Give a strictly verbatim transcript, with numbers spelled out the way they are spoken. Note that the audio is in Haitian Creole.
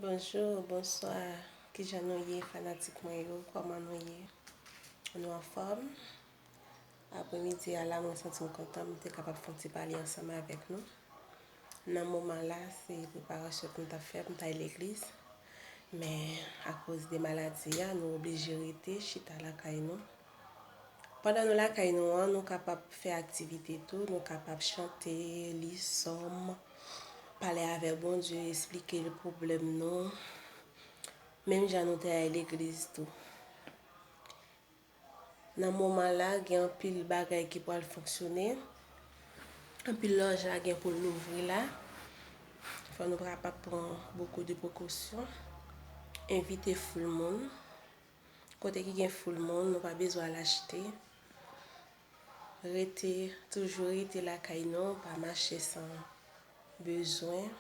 Bonjou, bonswa. Kijan nou ye, fanatik mwen yo? Kòman nou ye? Nou anfòm? Apremidi a la, mwen santi m kontan, m te kapab fè yon ti pale ansanm avèk nou. Nan moman la, se preparasyon pou m t ap fè pou m t al legliz. Men, akoz de maladi a, nou oblije rete chita lakay nou. Pandan nou lakay nou an, nou kapab fè aktivite tou, nou kapab chante, li sòm, pale avèk Bondye, esplike l pwoblèm nou, menm jan nou te al legliz tou. Nan moman la, gen anpil bagay ki pral fonksyone, anpil lòj la gen pou l louvri la. Fò nou kapab pran bokou de prekosyon, envite foul moun. Kote ki gen foul moun, nou pa bezwen al achte. Rete, toujou rete lakay nou, pa mache san bezwen.